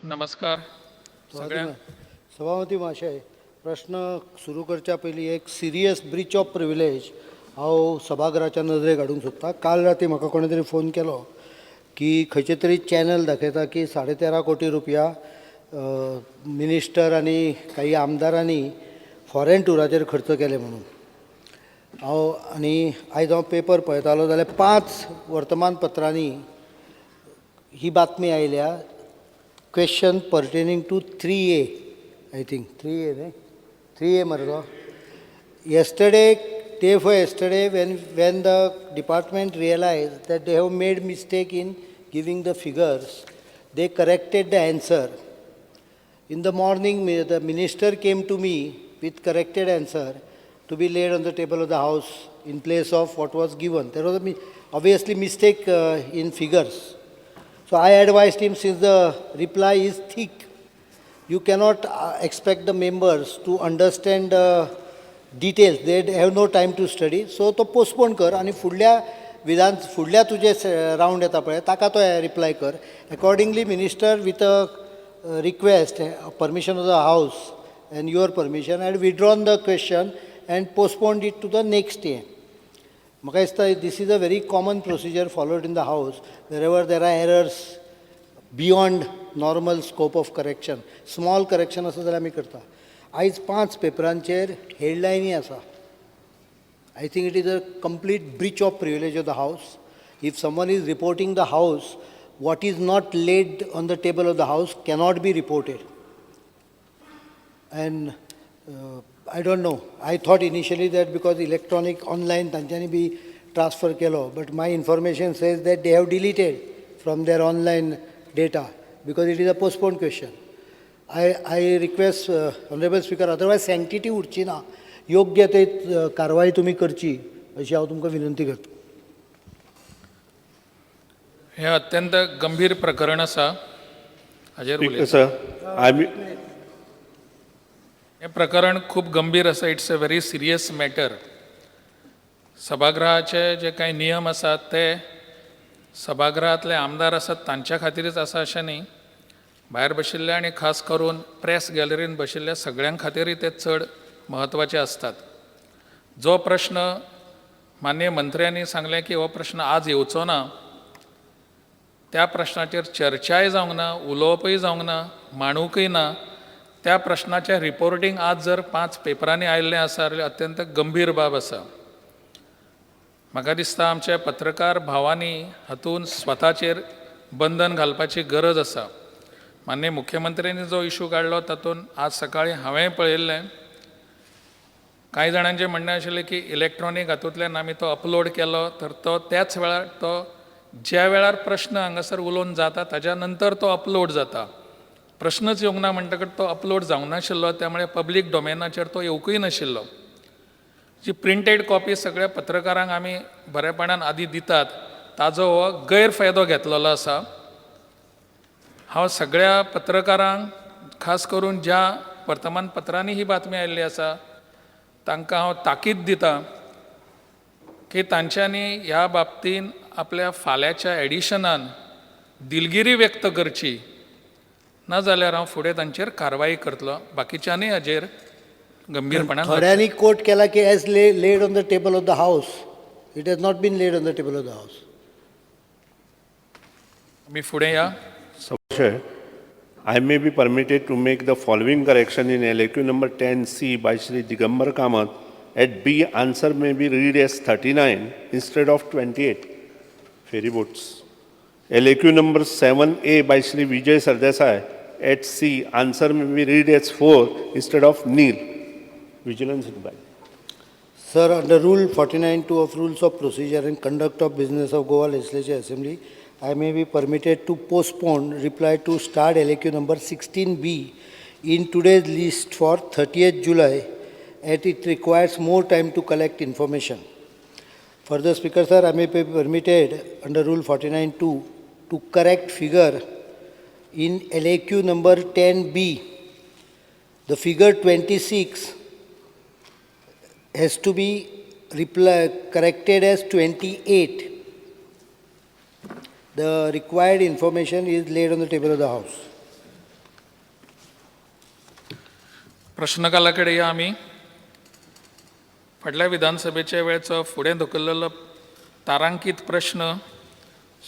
नमस्कार सगळ्यांक. सभापती महाशय, प्रश्न सुरू करच्या पयलीं एक सिरियस ब्रीच ऑफ प्रिविलेज हांव सभाघराच्या नदरेक हाडूंक सोदतां. काल राती म्हाका कोणे तरी फोन केलो की खंयचे तरी चॅनल दाखयता की 13.5 कोटी रुपया मिनिस्टर आनी काही आमदारांनी फॉरेन टुराचेर खर्च केले म्हणून. हांव आनी आयज हांव पेपर पळयतालो जाल्यार पांच वर्तमानपत्रांनी ही बातमी आयल्या. Question pertaining to 3A, I think 3A न्ही, 3A मरे तो. Yesterday, day before yesterday, when the department realized that they have made mistake in giving the figures, they corrected the answer. In the morning, the minister came to me with corrected answer to be laid on the table of the house in place of what was given. There was a obviously mistake in figures. So I advised him, since the reply is thick, you cannot expect the members to understand details. They have no time to study. So तो postpone कर आनी फुडल्या विधान फुडल्या तुजे round येता पळय, ताका तो रिप्लाय कर. Accordingly, minister, with a request, permission of the house and your permission, had withdrawn the question and postponed it to the next day. म्हाका दिसता this is a very common procedure followed in the house wherever there are errors beyond normal scope of correction. Small correction आसा जाल्यार आमी करता. आयज पांच पेपरांचेर हेडलायनी आसा. I think it is a complete breach of privilege of the house. If someone is reporting the house, what is not laid on the table of the house cannot be reported. And I don't know. I thought initially that because electronic online तांच्यांनी बी transfer केलो, but my information says that they have deleted from their online data because it is a postponed question. I request Honorable Speaker, otherwise sanctity उरची ना. योग्य ते कारवाई तुमी करची अशी हांव तुमकां विनंती करता. हें अत्यंत गंभीर प्रकरण आसा, हाजेर Speaker, उलयता. sir, I am, हें प्रकरण खूब गंभीर आसा. It's a very serious matter. सभागृहाचे जे कांय नियम आसात, ते सभागृहांतले आमदार आसात तांच्या खातीरच आसा अशें न्ही. भायर बशिल्ले आनी खास करून प्रेस गॅलरीन बशिल्ल्या सगळ्यां खातीरय ते चड म्हत्वाचे आसतात. जो प्रश्न माननीय मंत्र्यांनी सांगलें की हो प्रश्न आज येवचो ना, त्या प्रश्नाचेर चर्चाय जावंक ना, उलोवपय जावंक ना, मांडूंकय ना. त्या प्रश्नाचें रिपोर्टींग आज जर पांच पेपरांनी आयिल्लें आसा जाल्यार अत्यंत गंभीर बाब आसा. म्हाका दिसता आमच्या पत्रकार भावांनी हातूंत स्वताचेर बंधन घालपाची गरज आसा. माननीय मुख्यमंत्र्यांनी जो इशू काडलो, तातूंत आज सकाळीं हांवेंय पळयल्लें. कांय जाणांचें म्हणणें आशिल्लें की इलेक्ट्रॉनीक हातूंतल्यान आमी तो अपलोड केलो तर तो त्याच वेळार, तो ज्या वेळार प्रश्न हांगासर उलोवन जाता ताज्या नंतर तो अपलोड जाता. प्रश्नच येवंक ना म्हणटकच तो अपलोड जावंक नाशिल्लो. त्यामुळे पब्लीक डोमेनाचेर तो येवंकूय नाशिल्लो. जी प्रिंटेड कॉपी सगळ्या पत्रकारांक आमी बरेपणान आदी दितात, ताजो हो गैरफायदो घेतलेलो आसा. हांव सगळ्या पत्रकारांक, खास करून ज्या वर्तमानपत्रांनी ही बातमी आयिल्ली आसा, तांकां हांव ताकीद दितां की तांच्यांनी ह्या बाबतीन आपल्या फाल्यांच्या एडिशनान दिलगिरी व्यक्त करची, नाजाल्यार हांव फुडें तांचेर कारवाई करतलो. बाकीच्यांनी हाजेर गंभीरपणान लक्ष थोड्यांनी कोट केला की as laid on the table of the house. It has not been laid on the table of the house. आमी फुडें या. Sir, I may be permitted to make the following correction in LAQ number 10C by Shri Digambar Kamath. At B, answer may be read as 39 instead of 28. Ferry boats. LAQ number 7A by Shri Vijay Sardesai. At C, answer may be read as 4 instead of nil. Vigilance inquiry. Sir, under Rule 49(2) of Rules of Procedure and Conduct of Business of Goa Legislature Assembly, I may be permitted to postpone reply to starred LAQ number 16B in today's list for 30th July, as it requires more time to collect information. Further, Speaker sir, I may be permitted under Rule 49(2) to correct figure in LAQ number 10B. The figure 26 has to be corrected as 28. The required information is laid on the table of the house. प्रश्नकाला कडेन या आमी. फाटल्या विधानसभेच्या वेळचो फुडें धुकल्लेलो तारांकीत प्रश्न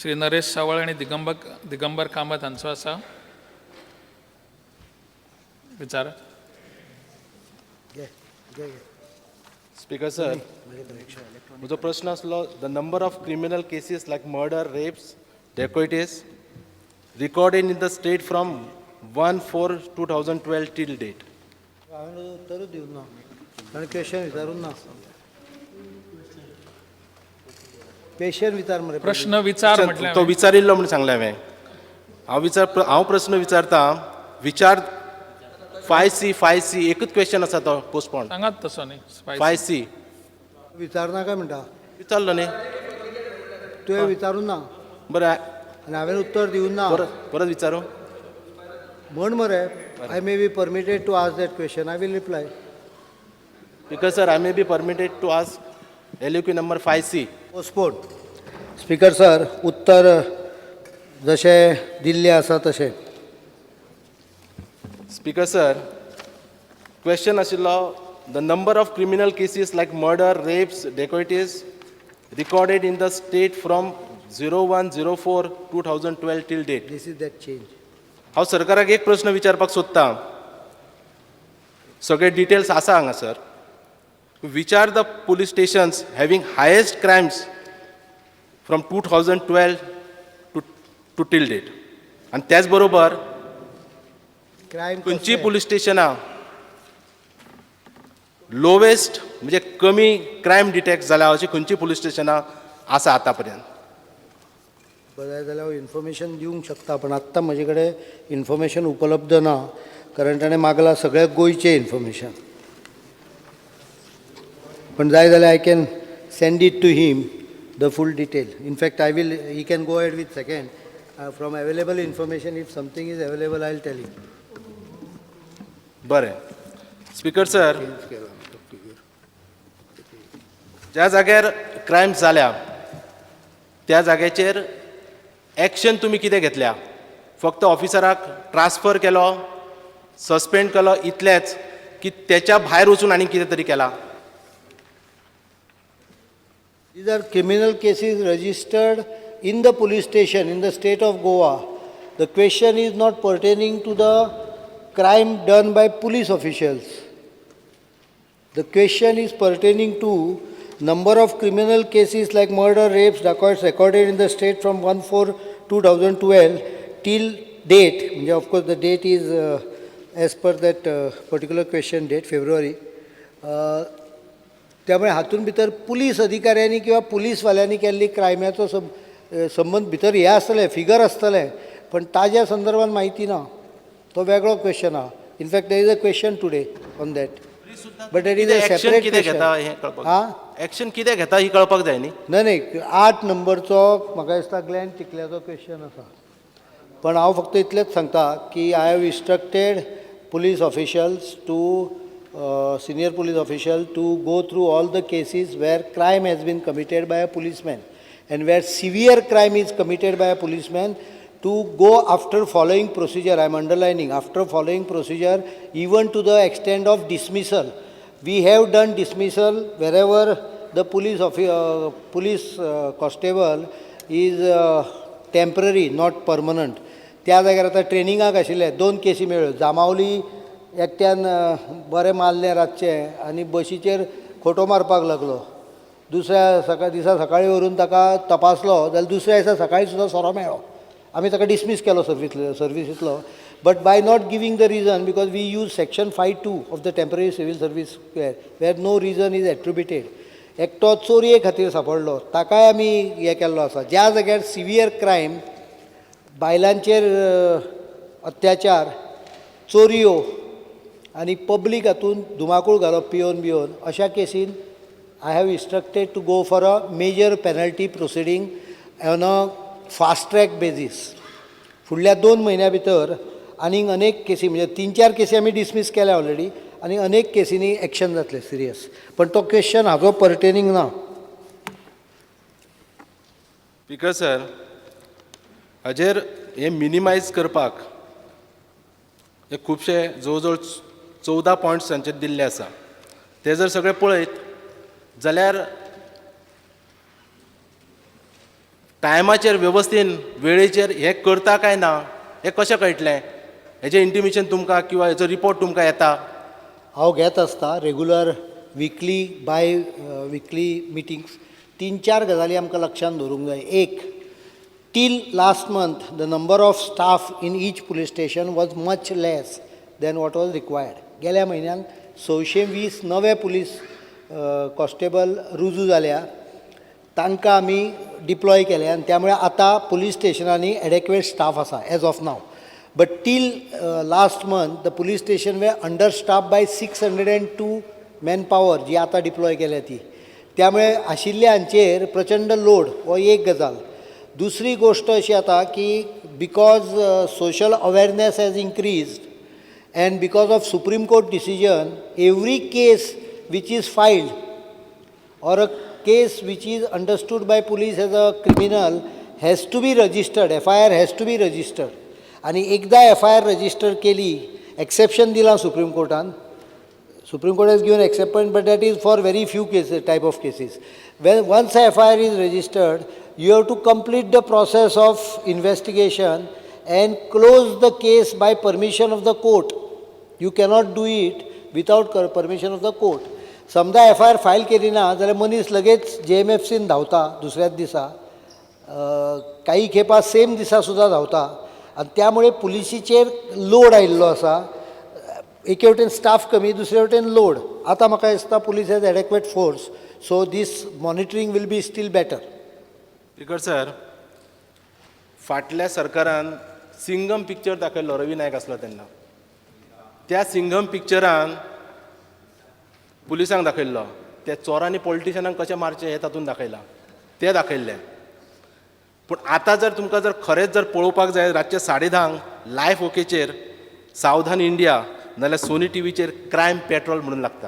श्री नरेश सावळ आनी दिगंबर कामत हांचो आसा. विचार. घे घे घे. स्पीकर सर, म्हजो प्रश्न आसलो, the number of criminal cases like murder, rapes, dacoities recorded in the state from 1/4/2012 till date. हांवें उत्तरूच दिवंक ना कारण क्वेश्चन विचारूंक ना. क्वेश्चन विचार मरे. प्रश्न विचार म्हटलें. तो विचारिल्लो म्हूण सांगलें हांवें. हांव विचार हांव प्रस्न विचारता, विचार 5C, 5C एकूच क्वेश्चन आसा तो पोस्टपोन. सांगात तसो न्ही. 5C. विचारना काय म्हणटा? विचारलो न्ही. तुवें विचारूंक ना. बरें. आनी हांवें उत्तर दिवंक ना. परत परत विचारूं? म्हण मरे, I may be permitted to ask that question, I will reply. Speaker sir, I may be permitted to ask LAQ number 5C. Postpone. Speaker sir, उत्तर जशें दिल्लें आसा तशें. स्पीकर सर, क्वेश्चन आशिल्लो, the number of criminal cases like murder, rapes, dacoities recorded in the state from 01/04/2012 till date. This is that change. हांव सरकाराक एक प्रस्न विचारपाक सोदतां. सगळे डिटेल्स आसा हांगासर. Which are the police stations having highest crimes from 2012 to till date? आनी त्याच बरोबर क्रायम खंयची पुलीस स्टेशनां लोवेस्ट, म्हणजे कमी क्रायम डिटेक्ट जाल्या, अशी खंयची पुलीस स्टेशनां आसा आतां पर्यंत? बरें जाल्यार हांव इन्फॉर्मेशन दिवंक शकता, पण आत्तां म्हजे कडेन इन्फॉर्मेशन उपलब्ध ना, कारण ताणें मागलां सगळें गोंयचें इन्फॉर्मेशन. पण जाय जाल्यार I can send it to him, the full detail. In fact, I will, he can go ahead with second. From available information, if something is available, I will tell you. बरें speaker sir, ज्या जाग्यार crime जाल्या त्या जाग्याचेर action तुमी कितें घेतल्या? फक्त ऑफिसराक ट्रान्सफर केलो, सस्पेंड केलो, इतलेंच की तेच्या भायर वचून आनी कितें तरी केलां? These are criminal cases registered in the police station in the state of Goa. The question is not pertaining to the crime done by police officials. The question is pertaining to number of criminal cases like murder, rapes, dacoits recorded in the state from 1/4/2012 till date. म्हणजे of course the date is as per that particular question date, February. त्यामुळे हातून भितर police अधिकाऱ्यांनी किंवा पुलीसवाल्यांनी केल्ली क्रायमाचो संबंद भितर हें आसतलें, फिगर आसतलें, पण ताज्या संदर्भात म्हायती ना. तो वेगळो क्वेश्चन आहा. In fact, there is a question today on that, but that is a action separate. कितें घेता हें कळपाक हां. एक्शन कितें घेता ही कळपाक जाय न्ही. न्हय न्हय, 8 नंबरचो म्हाका दिसता ग्लॅन टिकल्याचो क्वेश्चन आसा. पण हांव फक्त इतलेंच सांगता की I have instructed police officials to, senior police official to go through all the cases where crime has been committed by a policeman and where severe crime is committed by a policeman, to go after following procedure. I am underlining, after following procedure, even to the extent of dismissal. We have done dismissal wherever the police constable is temporary, not permanent. त्या जाग्यार आतां ट्रेनिंगाक आशिल्ले दोन केसी मेळ्ळ्यो. जांबावली एकट्यान बरें मारलें रातचें आनी बशीचेर खोटो मारपाक लागलो. दुसऱ्या सकाळ दिसा सकाळीं व्हरून ताका तपासलो जाल्यार दुसऱ्या दिसा सकाळीं सुद्दां सोरो मेळ्ळो. आमी ताका डिसमीस केलो सर्विसींतलो, but by not giving the reason, because we use section 5(2) of the Temporary Civil Service where no reason is attributed. एकटो चोरये खातीर सांपडलो, ताकाय आमी हें केल्लो आसा. ज्या जाग्यार सिवियर क्रायम, बायलांचेर अत्याचार, चोरयो आनी पब्लीक हातून धुमाकूळ घालप पियोवन बियोवन, अशा casein I have instructed to go for a major penalty proceeding on a fast track basis. फुडल्या 2 म्हयन्या भितर आनीक अनेक केसी, म्हणजे तीन चार केसी आमी डिसमीस केल्या ऑलरेडी, आनी अनेक केसींनी एक्शन जातलें सिरियस. पण तो क्वेश्चन हाजो पर्टेनींग ना. स्पीकर सर, हाजेर हें मिनिमायज करपाक हे खुबशे जवळ जवळ 14 पॉयंट्स तांचे दिल्ले आसा. ते जर सगळे पळयत जाल्यार टायमाचेर वेवस्थीन वेळेचेर हें करता काय ना हें कशें कळटलें? हेजें इंटिमेशन तुमकां किंवा हेजो रिपोर्ट तुमकां येता? हांव घेत आसता regular weekly, bi weekly meetings. तीन चार गजाली आमकां लक्षांत दवरूंक जाय. एक, till last month the number of staff in each police station was much less than what was required. गेल्या म्हयन्यान 620 नवे पुलीस कॉन्स्टेबल रुजू जाल्या, तांकां आमी डिप्लॉय केले आनी त्यामुळे आतां पुलीस स्टेशनांनी एडेक्वेट स्टाफ आसा as of now. But till last month the police station were under staff by 602 man power जी आतां डिप्लॉय केल्या ती. त्यामुळे आशिल्ल्यांचेर प्रचंड लोड हो एक गजाल. दुसरी गोश्ट अशी जाता की because social awareness has increased and because of Supreme Court decision, every case which is filed or a case which is understood by police as a criminal has to be registered, FIR has to be registered. आनी एकदां F I R register केली, exception दिलां supreme कोर्टान. Supreme Court has given exception, but that is for very few cases, type of cases. When once a FIR is registered, you have to complete the process of investigation and close the case by permission of the court. You cannot do it without permission of the court. समजा F I R file केली ना जाल्यार मनीस लगेच जे M F scene धांवता दुसऱ्याच दिसा, काही खेपा सेम दिसा सुद्दां धांवता आनी त्यामुळे पुलिसीचेर लोड आयिल्लो आसा. एके वटेन स्टाफ कमी, दुसरे वटेन लोड. आतां म्हाका दिसता police has adequate force, so this monitoring will be still better. Speaker sir, फाटल्या सरकारान सिंगम पिक्चर दाखयल्लो, रवी नायक आसलो तेन्ना. त्या सिंगम पिक्चरान पुलिसांक दाखयल्लो, ते चोरांनी पॉलिटिशनांक कशें मारचें हें तातूंत दाखयलां, तें दाखयल्लें. पूण आतां जर तुमकां जर खरेंच जर पळोवपाक जाय, रातचे 10:30 लायफ ओकेचेर सावधान इंडिया, नाजाल्यार सोनी टिवीचेर क्रायम पेट्रोल म्हणून लागता.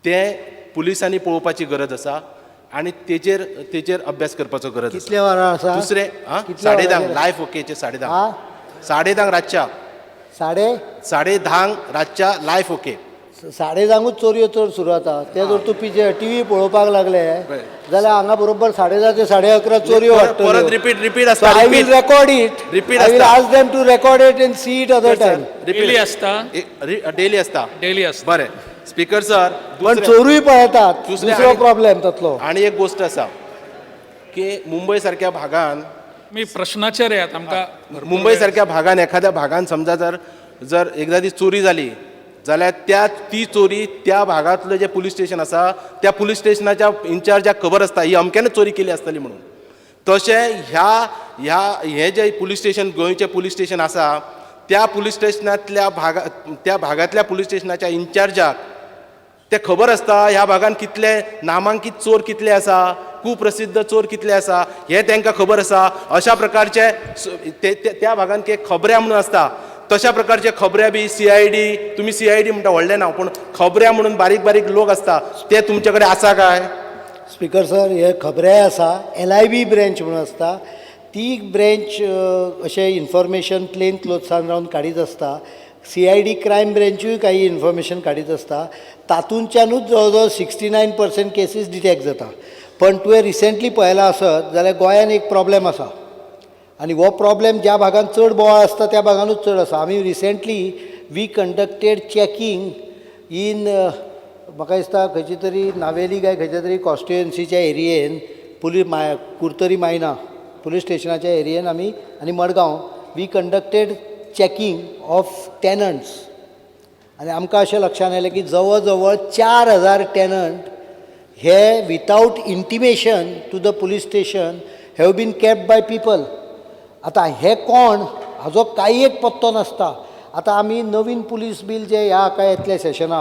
तें पुलिसांनी पळोवपाची गरज आसा आनी तेजेर अभ्यास करपाचो गरज आसा. कितल्या वरां आसा? दुसरें, आं, कितल्या 10:30. वरांचेर? लायफ ओकेचे 10:30. हा? 10:30 रातच्या. साडे 10:30 रातच्या लायफ ओके. 10:30कूच चोरयो चड सुरू जाता. ते जर तूं पिचे टिवी पळोवपाक लागले जाल्यार हांगा बरोबर 10:30 ते 11:30 चोरयो परत वाडटल्यो. रिपीट रिपीट आसता. I will repeat record it. Repeat I will आसता. Ask them to record it and see it other time. Daily आसता. डेली आसता. डेली आसता. बरें स्पीकर सर. पण चोरूय पळयतात. दुसरें दुसरो प्रॉब्लेम तातलो. आनी एक गोश्ट आसा की मुंबय सारक्या भागान मी प्रश्नाचेर येयात, आमकां भरपूर मुंबय वेळ. सारक्या भागान एखाद्या भागान समजा जर जर एकदा ती चोरी जाली जाल्यार त्या ती चोरी त्या भागांतलें जें पुलीस स्टेशन आसा त्या पुलीस स्टेशनाच्या इन्चार्जाक खबर आसता ही अमक्यानच चोरी केली आसतली म्हणून. तशें ह्या ह्या हें जें पुलीस स्टेशन, गोंयचें पुलीस स्टेशन आसा, त्या पुलीस स्टेशनांतल्या भागा त्या भागांतल्या पुलीस स्टेशनाच्या इन्चार्जाक ते खबर आसता ह्या भागान कितले नामांकीत चोर कितले आसा, कुप्रसिद्ध चोर कितले आसा हें तांकां खबर आसा. अशा प्रकारचे त्या भागान ते खबऱ्या म्हणून आसता, तशा प्रकारचे खबऱ्या बी सीआयडी, तुमी सीआयडी म्हणटा व्हडलें नांव, पूण खबऱ्या म्हणून बारीक बारीक लोक आसता, ते तुमचे कडेन आसा काय? स्पीकर सर, हे खबरेय आसा. एल I B branch म्हणून आसता, ती ब्रँच अशें इन्फॉर्मेशन प्लेन क्लोथ्सान रावन काडीत आसता. सीआयडी क्रायम ब्रँचूय काही इन्फॉर्मेशन काडीत आसता. तातूंतल्यानूच जवळ जवळ 69% cases detect जाता. पण तुवें रिसेंटली पळयलां आसत जाल्यार गोंयान एक प्रॉब्लेम आसा आनी हो प्रॉब्लेम ज्या भागान चड बोवाळ आसता त्या भागानूच चड आसा. आमी recently we conducted checking in, म्हाका दिसता खंयची तरी नावेली काय खंयच्या तरी कॉन्स्टिट्युएन्सीच्या एरियेन, पुलीस माय कुर्तरी मायना पुलीस स्टेशनाच्या एरियेन आमी आनी Madgaon we conducted checking of tenants आनी आमकां अशें लक्षांत आयलें की जवळ जवळ 4000 tenant hey without intimation to the police station have been kept by people. आतां हे कोण हाजो कांय एक पत्तो नासता. आतां आमी नवीन पुलीस बील जे ह्या हाका येतले सेशनाक.